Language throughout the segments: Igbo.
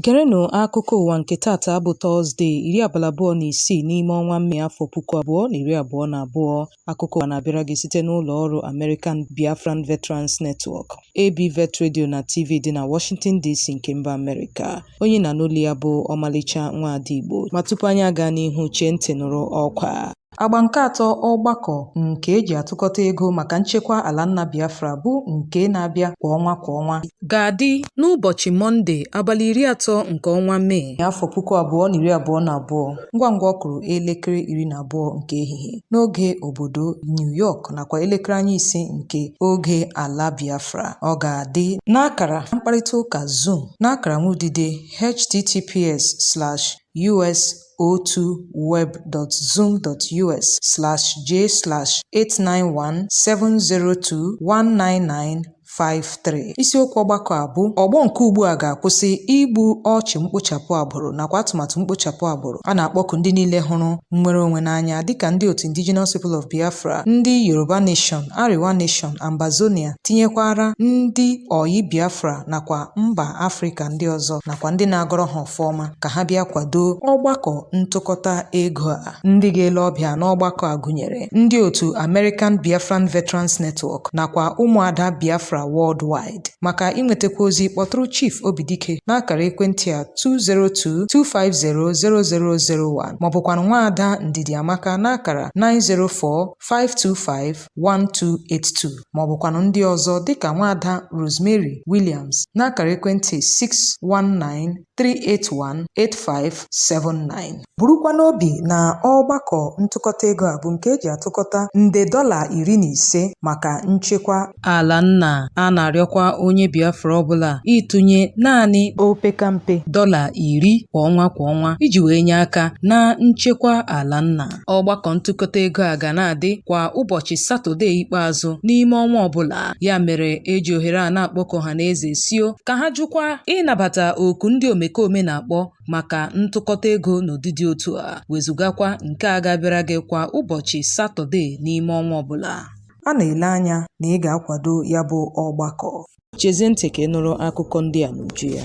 Gerenụ akụkọ ụwa nke tata bụ Tọzdee, 26 n'ime ọnwa Mee afọ 2022. Akụkọ ụwa na-abịara gị site n'ụlọ ọrụ American Biafran Veterans Network, ABVET Radio na TV dị na Washington DC nke mba Amerịka. Onye na-anụ olu ya bụ Ọmalịcha Nwaada Igbo. Ma tupu anyị aga n'ihu, chee ntị nụrụ ọkwa. Agba nke atọ ọgbakọ nke eji atụkọta ego maka nchekwa ala nna Biafra bụ nke na-abịa kwa ọnwa kwa ọnwa ga-adị n'ụbọchị Mọnde abalị 30 nke ọnwa Mee afọ 2022 ngwa ngwa ọ kụrụ elekere 12 nke ehihie n'oge obodo New York nakwa elekere anya 5 nke oge ala Biafra. Ọ ga-adị n'akara mkparịta ụka Zoom n'akara nwudide https://us02web.zoom.us/j/89170219953. Isiokwu ọgbakọ a bụ ọgbọ nke ugbu a ga-akwụsị igbu ọchụ mkpochapụ agbụrụ nakwa atụmatụ mkpochapụ agbụrụ. A na-akpọku ndị niile hụrụ nnwere onwe n'anya dịka ndị otu Indigenous People of Biafra, ndị Yoruba Nation, Arewa Nation, Ambazonia, tinyekwara ndị oyi Biafra nakwa mba Afrịka ndị ọzọ nakwa ndị na-agọrọ ha ọfọ ọma ka ha bịa kwado ọgbakọ ntụkọta ego a. Ndị ga-ele ọbịa n'ọgbakọ a gụnyere ndị otu American Biafran Veterans Network nakwa ụmụada Biafra Worldwide. Maka inwetakwa ozi, kpọtụrụ Chief Obidike n'akara ekwentị a 202-250-0001 maọbụkwanụ nwaada Ndidi Amaka n'akara 904-525-1282 maọbụkwanụ ndị ọzọ dịka nwaada Rosemary Williams n'akara ekwentị 619-381-8579. Burukwa n'obi na ọgbakọ ntụkọta ego a bụ nke eji atụkọta nde $15 maka nchekwa ala nna. A na-arịọkwa onye Biafra ọbụla ịtụnye naanị opekampe $10 kwa ọnwa kwa ọnwa iji wee nye aka na nchekwa ala nna. Ọgbakọ ntụkọta ego a ga na-adị kwa ụbọchị Satọde ikpeazụ n'ime ọnwa ọbụla. Ya mere eji ohere a na-akpọku ọha na eze sio ka ha jụkwa ịnabata oku ndị omekome na-akpọ maka ntụkọta ego n'ụdị dị otu a, wezugakwa nke a ga-abịara gị kwa ụbọchị Satọde n'ime ọnwa ọbụla. A na-ele anya na ị ga-akwado ya bụ ọgbakọ. Chezie ntị ka ị nụrụ akụkọ ndị a n'uju ya.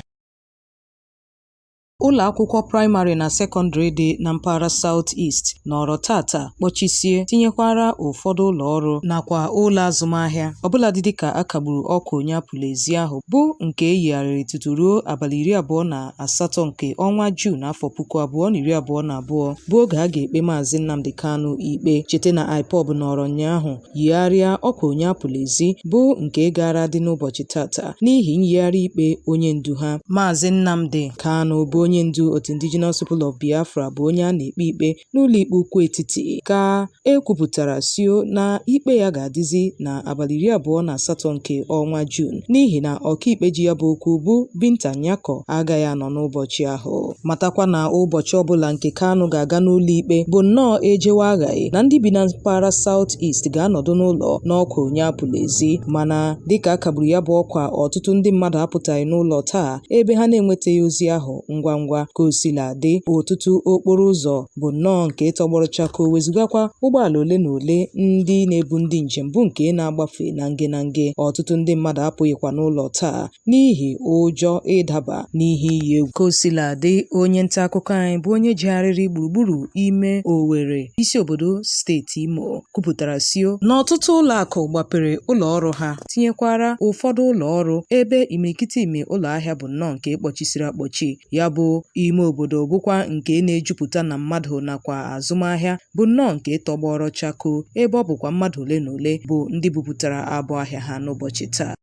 Ụlọ akwụkwọ praịmarị na sekọndịrị dị na mpaghara South East nọrọ tata kpọchisie, tinyekwara ụfọdụ ụlọ ọrụ nakwa ụlọ azụmahịa, ọbụladị dịka a kagburu ọkwa onye apụla ezi ahụ bụ nke e yigharịrị tutu ruo abalị 28 nke ọnwa Juun afọ 2022 bụ oge a ga-ekpe Maazị Nnamdi Kanu ikpe. Cheta na IPOB nọrọ ụnyaahụ yigharịa ọkwa onye apụla ezi bụ nke gaara adị n'ụbọchị tata n'ihi nyigharị ikpe onye ndu ha. Maazị Nnamdi Kanu bụ onye ndu otu Indigenous People of Biafra bụ onye a na-ekpe ikpe n'ụlọikpe ukwu etiti ka e kwupụtara sio na ikpe ya ga-adịzi na abalị 28 nke ọnwa Juun n'ihi na ọkaikpe ji ya bụ okwu bụ Binta Nyako agaghị anọ n'ụbọchị ahụ. Matakwa na ụbọchị ọbụla nke Kanu ga-aga n'ụlọikpe bụ nnọọ ejewe aghaghị na ndị bi na mpaghara South East ga-anọdụ n'ụlọ n'ọkwa onye apụla ezi. Mana dịka a kagburu ya bụ ọkwa, ọtụtụ ndị mmadụ apụtaghị n'ụlọ taa ebe ha na-enwetaghị ozi ahụ ngwa ngwa. Ka o sila dị, ọtụtụ okporo ụzọ bụ nnọọ nke tọgbọrọ chakoo, wezugakwa ụgbọala ole na ole ndị na-ebu ndị njem bụ nke na-agbafe na nge na nge. Ọtụtụ ndị mmadụ apụghịkwa n'ụlọ taa n'ihi ụjọ ịdaba n'ihe iyi egwu. Ka o sila dị, onye nta akụkọ anyị bụ onye jegharịrị gburugburu ime Owerri, isi obodo steeti Imo, kwupụtara sio na ọtụtụ ụlọ akụ gbapere ụlọ ọrụ ha, tinyekwara ụfọdụ ụlọ ọrụ ebe imirikiti ime ụlọ ahịa bụ nnọọ nke kpọchisiri akpọchi. Ya bụ ime obodo bụkwa nke na-ejupụta na mmadụ nakwa azụmahịa bụ nnọọ nke tọgbọrọ chakoo, ebe ọ bụkwa mmadụ ole na ole bụ ndị bupụtara abọ ahịa ha n'ụbọchị taa.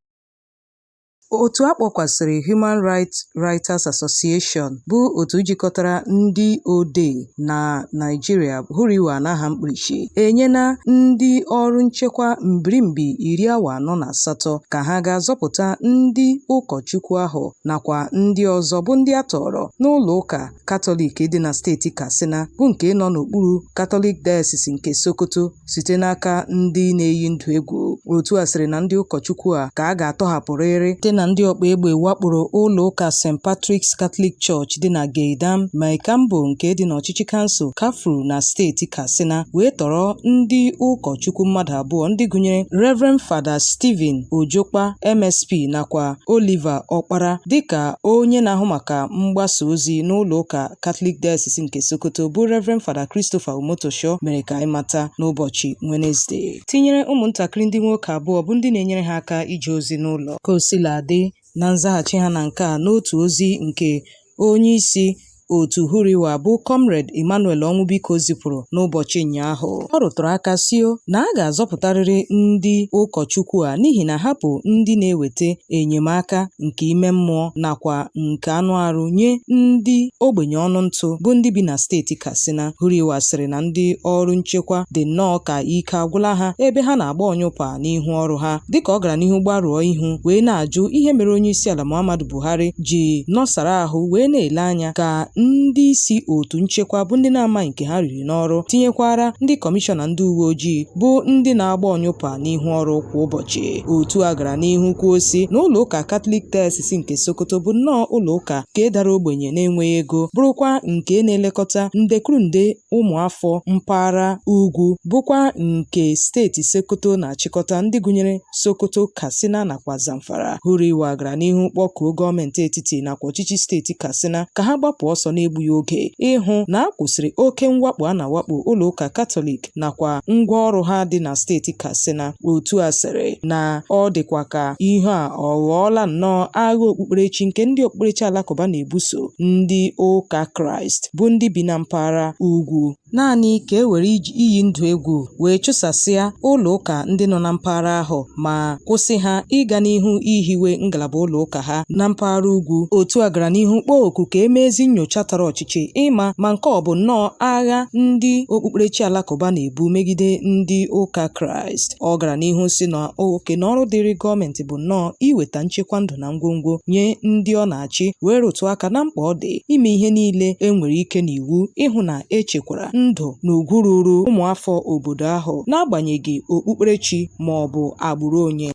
Otu a kpọkwasịrị Human Rights Writers Association bụ otu jikọtara ndị odee na Naịjirịa, HURIWA n'aha mkpirisi, enyela ndị ọrụ nchekwa mbirimbi iri awa 48 ka ha gaa zọpụta ndị ụkọchukwu ahụ nakwa ndị ọzọ bụ ndị a tọọrọ n'ụlọ ụka Katọlik dị na steeti Katsina bụ nke nọ n'okpuru Katọlik Diocese nke Sokoto site n'aka ndị na-eyi ndụ egwu. Otu a sịrị na ndị ụkọchukwu a ka a ga-atọhapụrịrị site na ndị ọkpa egbe wakporo ụlọ ụka St. Patrick's Catholic Church dị na Geidam, Maikambo nke dị n'ọchịchị kansụl Kafur na steeti Katsina wee tọrọ ndị ụkọchukwu mmadụ abụọ ndị gụnyere Reverend Fada Stephen Ojokpa MSP nakwa Oliver Ọkpara dịka onye na-ahụ maka mgbasa ozi n'ụlọ ụka Catholic Diocese nke Sokoto bụ Reverend Fada Christopher Omotosho mere ka anyị mata n'ụbọchị Wenezde. Tinyere ụmụntakịrị ndị nwoke abụọ bụ ndị na-enyere ha aka ije ozi n'ụlọ. Ka o sila dị, na nzaghachi ha na nke a n'otu ozi nke onyeisi otu HURIWA bụ Comrade Emmanuel Ọnwụbiko zipụrụ n'ụbọchị ụnyaahụ, ọ rụtụrụ aka sio na a ga-azọpụtarịrị ndị ụkọchukwu a n'ihi na ha bụ ndị na-eweta enyemaka nke ime mmụọ nakwa nke anụ arụ nye ndị ogbenye ọnụ ntụ bụ ndị bi na steeti Katsina. HURIWA sịrị na ndị ọrụ nchekwa dị nnọọ ka ike agwụla ha ebe ha na-agba ọnyụpa n'ihu ọrụ ha dịka ọ gara n'ihu gbarụọ ihu wee na-ajụ ihe mere onyeisiala Muhammadu Buhari ji nọsara ahụ wee na-ele anya ka ndị isi otu nchekwa bụ ndị na-amaghị nke ha riri n'ọrụ tinyekwara ndị kọmishọna ndị uwe ojii bụ ndị na-agba ọnyụpa n'ihu ọrụ kwa ụbọchị. Otu a gara n'ihu kwuo sị na ụlọ ụka Katọlik Diocese nke Sokoto bụ nnọọ ụlọ ụka nke dara ogbenye na-enweghị ego bụrụkwa nke na-elekọta nde kwuru nde ụmụafọ mpaghara ugwu bụkwa nke steeti Sokoto na-achịkọta ndị gụnyere Sokoto, Katsina nakwa Zamfara. HURIWA gara n'ihu kpọkuo gọọmenti etiti nakwa ọchịchị steeti Katsina ka ha gbapụ ọsọ n'egbughị oge ịhụ na a kwụsịrị oke mwakpo a na-awakpo ụlọ ụka Katọlik nakwa ngwaọrụ ha dị na steeti Katsina. Otu a sịrị na ọ dịkwa ka ihe a ọ ghọọla nnọọ agha okpukperechi nke ndị okpukperechi alakụba na-ebuso ndị ụka Kraịst bụ ndị bi na mpaghara ugwu naanị ka e were iyi ndụ egwu wee chụsasịa ụlọ ụka ndị nọ na mpaghara ahụ ma kwụsị ha ịga n'ihu ihiwe ngalaba ụlọ ụka ha na mpaghara ugwu. Otu a gara n'ihu kpọọ oku ka e mee ezi nnyocha tara ọchịchị ịma ma nke ọ bụ nnọọ agha ndị okpukperechi alakụba na-ebu megide ndị ụka Kraịst. Ọ gara n'ihu sị na oke na ọrụ dịrị gọọmenti bụ nnọọ iweta nchekwa ndụ na ngwongwo nye ndị ọ na-achị wee rụtụ aka na mkpa ọ dị ime ihe niile e nwere ike n'iwu ịhụ na e chekwara ndụ na ugwu ruru ụmụafọ obodo ahụ n'agbanyeghị okpukperechi ma ọ bụ agbụrụ onye.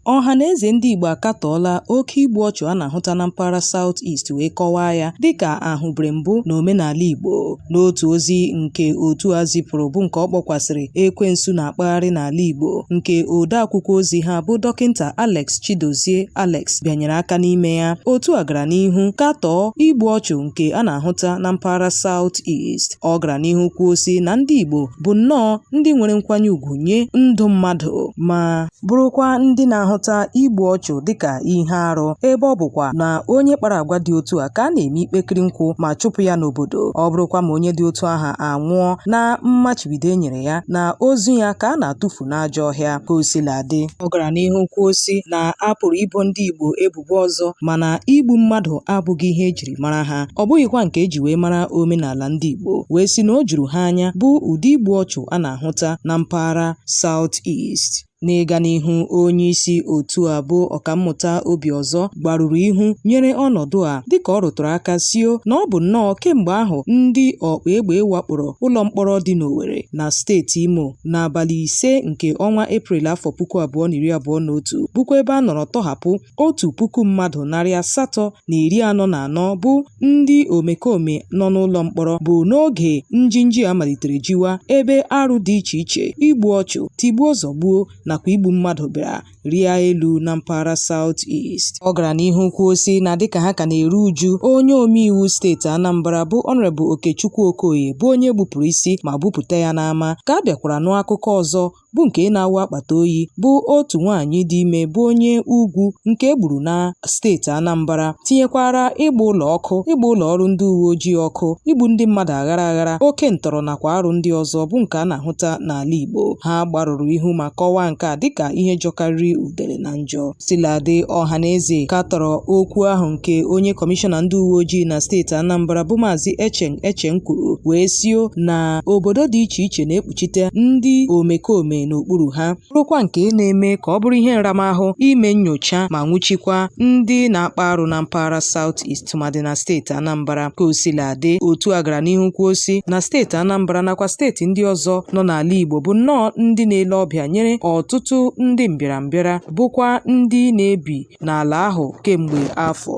Ọhaneze ndị Igbo akatọọla oke igbu ọchụ a na-ahụta na mpaghara South East wee kọwaa ya dịka ahụbere mbụ n'omenala Igbo. N'otu ozi nke otu a zipụrụ bụ nke ọ kpọkwasịrị Ekwensu na-akpagharị n'ala Igbo nke odeakwụkwọ ozi ha bụ Dọkịnta Alex Chidozie Alex bịanyere aka n'ime ya, otu a gara n'ihu katọọ igbu ọchụ nke a na-ahụta na mpaghara South East. Ọ gara n'ihu kwuo sị na ndị Igbo bụ nnọọ ndị nwere nkwanye ugwu nye ndụ mmadụ ma bụrụkwa ndị na-ahụta igbu ọchụ dịka ihe arụ ebe ọ bụkwa na onye kpara agwa dị otu a ka a na-eme ikpe kiri nkwụ ma chụpụ ya n'obodo. Ọ bụrụkwa ma onye dị otu ahụ anwụọ na mmachibido e nyere ya na ozu ya ka a na-atụfu n'ajọ ọhịa. Ka o sila dị, ọ gara n'ihu kwuo sị na a pụrụ ibo ndị Igbo ebubo ọzọ mana igbu mmadụ abụghị ihe e jiri mara ha, ọ bụghịkwa nke e ji wee mara omenala ndị Igbo, wee sị na o juru ha anya bụ ụdị igbu ọchụ a na-ahụta na mpaghara South East. N'ịga n'ihu, onyeisi otu a bụ Ọkammụta Obiọzọ gbarụrụ ihu nyere ọnọdụ a dịka ọ rụtụrụ aka sio na ọ bụ nnọọ kemgbe ahụ ndị ọkpa egbe wakporo ụlọ mkpọrọ dị n'Owerri na steeti Imo n'abalị 5 nke ọnwa Eprel afọ 2021 bụkwa ebe a nọrọ tọhapụ 1,844 bụ ndị omekome nọ n'ụlọ mkpọrọ bụ n'oge njinji a malitere jiwa ebe arụ dị iche iche, igbu ọchụ, tigbuo zọgbuo nakwa igbu mmadụ bịara rịa elu na mpaghara South East. Ọ gara n'ihu kwuo sị na dịka ha ka na-eru uju onye omeiwu steeti Anambra bụ Honourable Okechukwu Okoye bụ onye e gbupụrụ isi ma bupụta ya n'ama ka a bịakwara nụ akụkọ ọzọ bụ nke na-awụ akpata oyi bụ otu nwaanyị dị ime bụ onye ugwu nke e gburu na steeti Anambra tinyekwara ịgba ụlọ ọkụ, ịgba ụlọ ọrụ ndị uwe ojii ọkụ, igbu ndị mmadụ aghara aghara, oke ntọrọ nakwa arụ ndị ọzọ bụ nke a na-ahụta n'ala Igbo. Ha gbarụrụ ihu ma kọwaa nke a dịka ihe jọkarịrị udele na njọ. Siladị, Ọhaneze katọrọ okwu ahụ nke onye kọmishọna ndị uwe ojii na steeti Anambra bụ Maazị Echeng Echeng kwuru wee sio na obodo dị iche iche na-ekpuchite ndị omekome n'okpuru ha, bụrụkwa nke na-eme ka ọ bụrụ ihe nramahụ ime nnyocha ma nwụchikwa ndị na-akpa arụ na mpaghara South East tụmadị na steeti Anambra. Ka o sila dị, otu a gara n'ihu kwuo sị na steeti Anambra nakwa steeti ndị ọzọ nọ n'ala Igbo bụ nnọọ ndị na-ele ọbịa nyere ọtụtụ ọtụtụ ndị mbịarambịara bụkwa ndị na-ebi n'ala ahụ kemgbe afọ,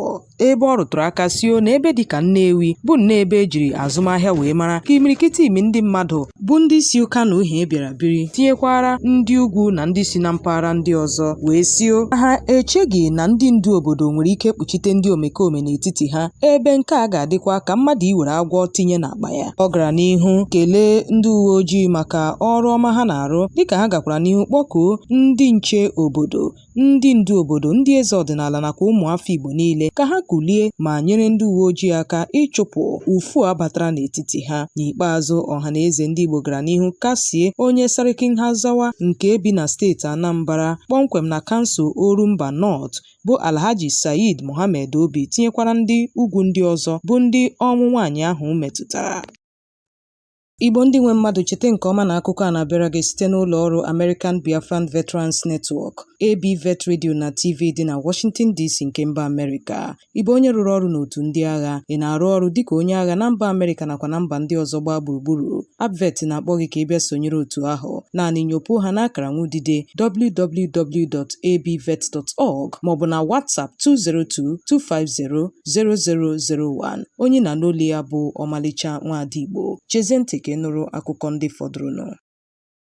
ebe ọ rụtụrụ aka sio na ebe dịka Nnewi bụ nnọọ ebe e jiri azụmahịa wee mara ka imirikiti imi ndị mmadụ bụ ndị si Ụka na Uhie bịara biri, tinyekwara ndị ugwu na ndị si na mpaghara ndị ọzọ, wee sio na ha echeghị na ndị ndu obodo nwere ike kpuchite ndị omekome n'etiti ha, ebe nke a ga-adịkwa ka mmadụ iwere agwọ tinye n'akpa ya. Ọ gara n'ihu kelee ndị uwe ojii maka ọrụ ọma ha na-arụ, dịka ha gakwara n'ihu kpọkuo ndị nche obodo, ndị ndu obodo, ndị eze ọdịnala nakwa ụmụafọ Igbo niile ka ha kulie ma nyere ndị uwe ojii aka ịchụpụ ụfụ a batara n'etiti ha. N'ikpeazụ, Ọhanaeze ndị Igbo gara n'ihu kasie onye Sarkin Hausawa nke bi na steeti Anambra, kpọmkwem na kansụl Orumba North, bụ Alhaji Said Mohammed obi, tinyekwara ndị ugwu ndị ọzọ bụ ndị ọnwụ nwaanyị ahụ metụtara. Igbo ndị nwe mmadụ, cheta nke ọma na akụkọ a na-abịara gị site n'ụlọ ọrụ American Biafran Veterans Network, ABVET Radio na TV dị na Washington DC nke mba Amerịka. Ị bụ onye rụrụ ọrụ n'otu ndị agha, ị na-arụ ọrụ dịka onye agha na mba Amerịka nakwa na mba ndị ọzọ gbaa gburugburu? ABVET na-akpọ gị ka ị bịa sonyere otu ahụ. Naanị nyopuo ha n'akara nwudide www.abvet.org maọbụ na WhatsApp 202 250 0001. Onye na n'olu ya bụ ọmalịcha nwaada Igbo. Chezie ntị ka ị nụrụ akụkọ ndị fọdụrụnụ.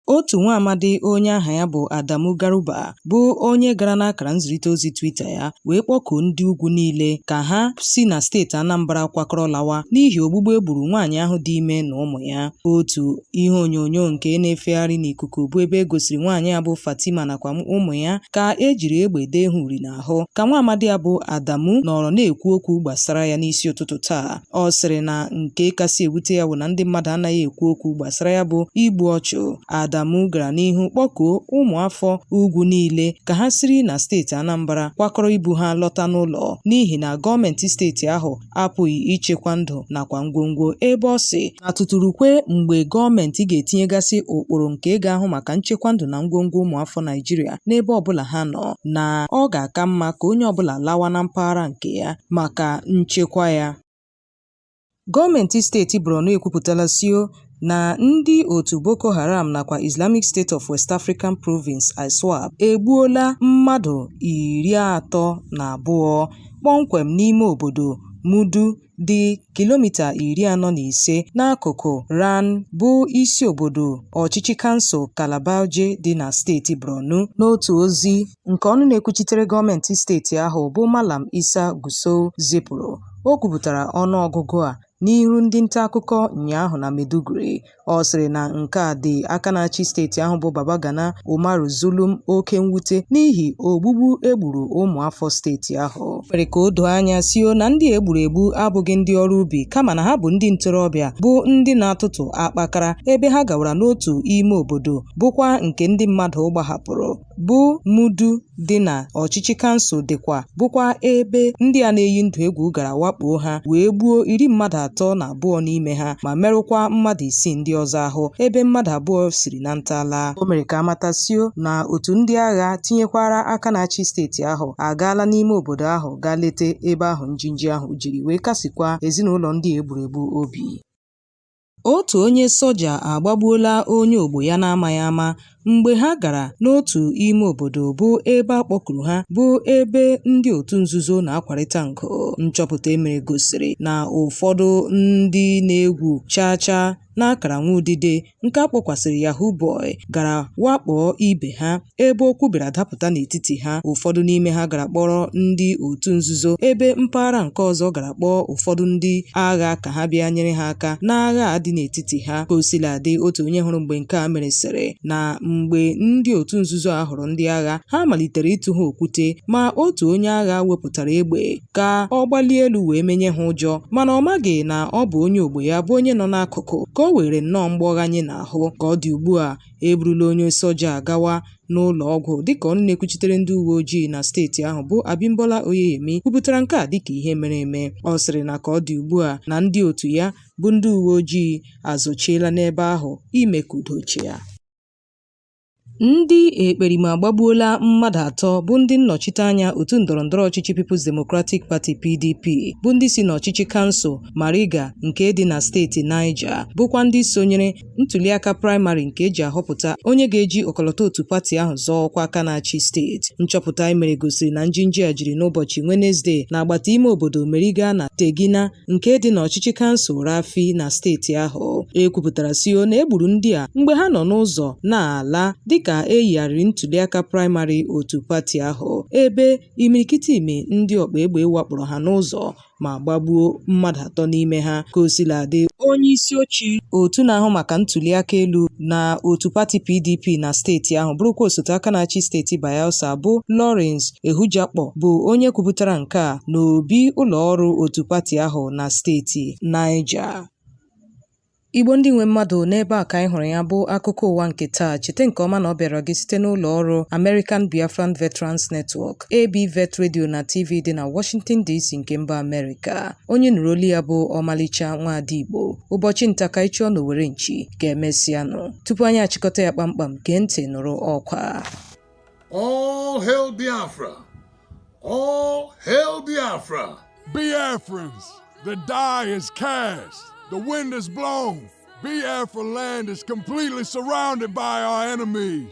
Otu nwa amadi onye aha ya bụ Adamu Garuba bụ onye gara n'akara nzirịta ozi Twitter ya wee kpọkuo ndị ugwu niile ka ha si na steeti Anambra kwakọrọ lawa n'ihi ogbugbu e gburu nwaanyị ahụ dị ime na ụmụ ya. Otu ihe onyonyo nke na-efegharị n'ikuku bụ ebe e gosiri nwaanyị a bụ Fatima nakwa ụmụ ya ka e jiri egbe dee ha uri n'ahụ, ka nwa amadi a bụ Adamu nọrọ na-ekwu okwu gbasara ya n'isi ụtụtụ taa. Ọ sịrị na nke kasị ewute ya bụ na ndị mmadụ anaghị ekwu okwu gbasara ya bụ igbu ọchụ. Adamu gara n'ihu kpọkuo ụmụafọ ugwu niile ka ha siri na steeti Anambra kwakọrọ ibu ha lọta n'ụlọ, n'ihi na gọọmenti steeti ahụ apụghị ichekwa ndụ nakwa ngwongwo, ebe ọ sị na tuturukwe mgbe gọọmenti ga-etinyegasị ụkpụrụ nke ga-ahụ maka nchekwa ndụ na ngwongwo ụmụafọ Naịjirịa n'ebe ọbụla ha nọ, na ọ ga-aka mma ka onye ọbụla lawa na mpaghara nke ya maka nchekwa ya. Gọọmenti steeti Borno ekwupụtala sio na ndị otu Boko Haram nakwa Islamic State of West African Province ISWAP egbuola mmadụ 32 kpọmkwem n'ime obodo Mudu dị kilomita 45 n'akụkụ Rann, bụ isi obodo ọchịchị kansụl Kalabalge dị na steeti Borno. N'otu ozi nke ọnụ na-ekwuchitere gọọmenti steeti ahụ bụ Malam Isa Gusau zipụrụ, o kwupụtara ọnụọgụgụ a n'ihu ndị nta akụkọ ụnyaahụ na Maiduguri. Ọ sịrị na nke a dị aka na-achị steeti ahụ bụ Babagana Umaru Zulum oke mwute n'ihi ogbugbu e gburu ụmụafọ steeti ahụ. O mere ka o doo anya sio na ndị e gburu egbu abụghị ndị ọrụ ubi, kama na ha bụ ndị ntorobịa bụ ndị na-atụtụ akpakara, ebe ha gawara n'otu ime obodo bụkwa nke ndị mmadụ gbahapụrụ, bụ Mudu dị na ọchịchị kansụl Dikwa, bụkwa ebe ndị a na-eyi ndụ egwu gara wakpo ha wee gbuo 32 n'ime ha ma merụkwa mmadụ isii ndị ọzọ ahụ, ebe mmadụ abụọ siri na nta laa. O mere ka a matasio na otu ndị agha tinyekwara aka na-achị steeti ahụ agaala n'ime obodo ahụ gaa lete ebe ahụ njinji ahụ jiri wee kasikwa ezinụlọ ndị e gburu egbu obi. Otu onye soja agbagbuola onye ogbo ya n'amaghị ama mgbe ha gara n'otu ime obodo bụ ebe a kpọkuru ha, bụ ebe ndị otu nzuzo na-akwarịta ngụ. Nchọpụta e mere gosiri na ụfọdụ ndị na-egwu chaa chaa n'akara nwaudide nke a kpọkwasịrị Yahoo Boy gara wakpo ibe ha, ebe okwu bịara dapụta n'etiti ha. Ụfọdụ n'ime ha gara kpọrọ ndị otu nzuzo, ebe mpaghara nke ọzọ gara kpọọ ụfọdụ ndị agha ka ha bịa nyere ha aka n'agha a dị n'etiti ha. Ka o sila dị, otu onye hụrụ mgbe nke a mere sịrị na mgbe ndị otu nzuzo a hụrụ ndị agha, ha malitere ịtụ ha okwute, ma otu onye agha wepụtara egbe ka ọ gbalie elu wee menye ha ụjọ, mana ọ maghị na ọ bụ onye ogbo ya bụ onye nọ n'akụkụ ka o were nnọọ mgbọ ghanye n'ahụ. Ka ọ dị ugbu a, e burula onye soja a gawa n'ụlọ ọgwụ, dịka ọnụ na-ekwuchitere ndị uwe ojii na steeti ahụ bụ Abimbola Oyeyemi kwupụtara nke a dịka ihe mere eme. Ọ sịrị na ka ọ dị ugbu a na ndị otu ya bụ ndị uwe ojii azọchiela n'ebe ahụ ime ka udo chịa. Ndị ekperima agbagbuola mmadụ atọ bụ ndị nnọchiteanya otu ndọrọndọrọ ọchịchị People's Democratic Party (PDP) bụ ndị si n'ọchịchị kansụl Mariga nke dị na steeti Niger, bụkwa ndị sonyere ntuliaka praịmarị nke eji ahọpụta onye ga-eji ọkọlọtọ otu pati ahụ zọọ ọkwa aka na-achị steeti. Nchọpụta emere gosiri na njinji a jiri n'ụbọchị Wenezdee n'agbata ime obodo Mariga na Tegina nke dị n'ọchịchị kansụl Rafi na steeti ahụ. E kwupụtara sio na e gburu ndị a mgbe ha nọ n'ụzọ na-ala dịka e yigharịrị ntuliaka praịmarị otu pati ahụ, ebe imirikiti imi ndị ọkpa egbe wakporo ha n'ụzọ ma gbagbuo mmadụ atọ n'ime ha. Ka o siladị, onye isi oche otu na-ahụ maka ntuliaka elu na otu pati PDP na steeti ahụ, bụrụkwa osote aka na-achị steeti Bayelsa, bụ Lawrence Ehujakpo, bụ onye kwupụtara nke a n'obi ụlọ ọrụ otu pati ahụ na steeti Niger. Igbo ndị nwe mmadụ, n'ebe a ka anyị hụrụ ya bụ akụkọ ụwa nke taa. Cheta nke ọma na ọ bịara gị site n'ụlọ ọrụ American Biafran Veterans Network, AB Vet Radio na TV dị na Washington DC nke mba Amerịka. Onye nụrụ olu ya bụ ọmalịcha nwaada Igbo. Ụbọchị nta ka anyị chụọ n'Owere nchi. Ka emesịanụ. Tupu anyị achịkọta ya kpamkpam, gee ntị nụrụ ọkwa. All hail Biafra! All hail Biafra! Biafrans, the die is cast, the wind is blown. Biafra land is completely surrounded by our enemies.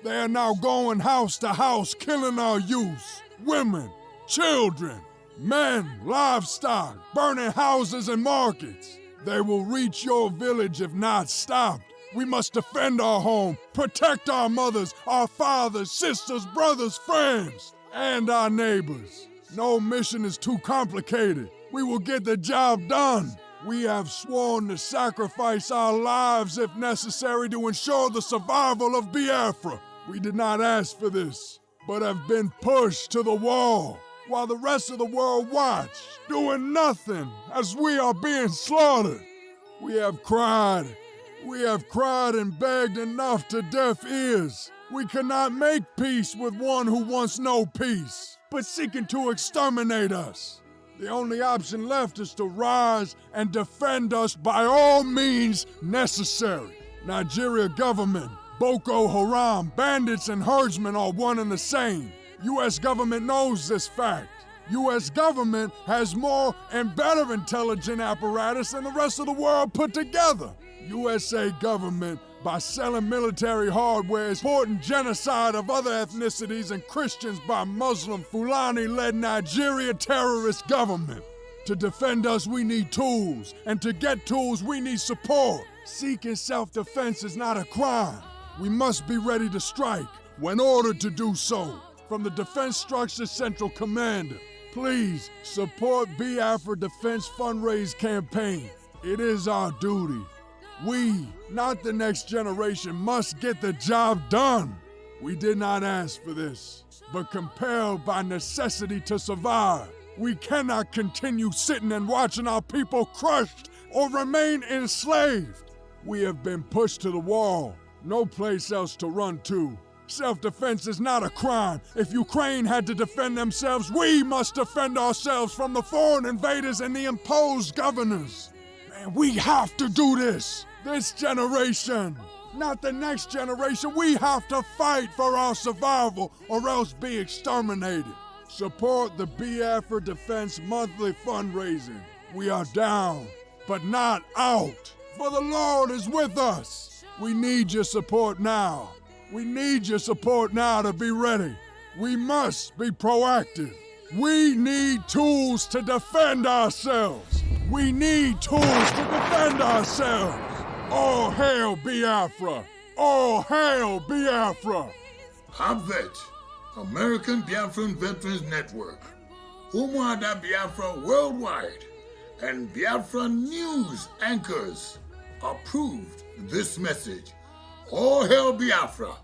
They are now going house to house, killing our youths, women, children, men, livestock, burning houses and markets. They will reach your village if not stopped. We must defend our home, protect our mothers, our fathers, sisters, brothers, friends, and our neighbors. No mission is too complicated. We will get the job done. We have sworn to sacrifice our lives if necessary to ensure the survival of Biafra. We did not ask for this, but have been pushed to the wall while the rest of the world watch, doing nothing as we are being slaughtered. We have cried. We have cried and begged enough to deaf ears. We cannot make peace with one who wants no peace, but seeking to exterminate us. The only option left is to rise and defend us by all means necessary. Nigeria government, Boko Haram, bandits and herdsmen are one and the same. U.S. government knows this fact. U.S. government has more and better intelligence apparatus than the rest of the world put together. USA government, by selling military hardware, is supporting genocide of other ethnicities and Christians by Muslim Fulani led Nigeria terrorist government. To defend us, we need tools, and to get tools, we need support. Seeking self defense is not a crime. We must be ready to strike when ordered to do so from the Defense Structure Central Commander. Please support Biafra Defense Fundraise campaign. It is our duty. We, not the next generation, must get the job done. We did not ask for this, but compelled by necessity to survive. We cannot continue sitting and watching our people crushed or remain enslaved. We have been pushed to the wall, no place else to run to. Self defense is not a crime. If Ukraine had to defend themselves, we must defend ourselves from the foreign invaders and the imposed governors. Man, we have to do this. This generation, not the next generation. We have to fight for our survival or else be exterminated. Support the Biafra Defense monthly fundraising. We are down, but not out, for the Lord is with us. We need your support now. We need your support now to be ready. We must be proactive. We need tools to defend ourselves. We need tools to defend ourselves. All hail Biafra! All hail Biafra! ABVET, American Biafran Veterans Network, Umuada Biafra Worldwide, and Biafra News anchors approved this message. All hail Biafra!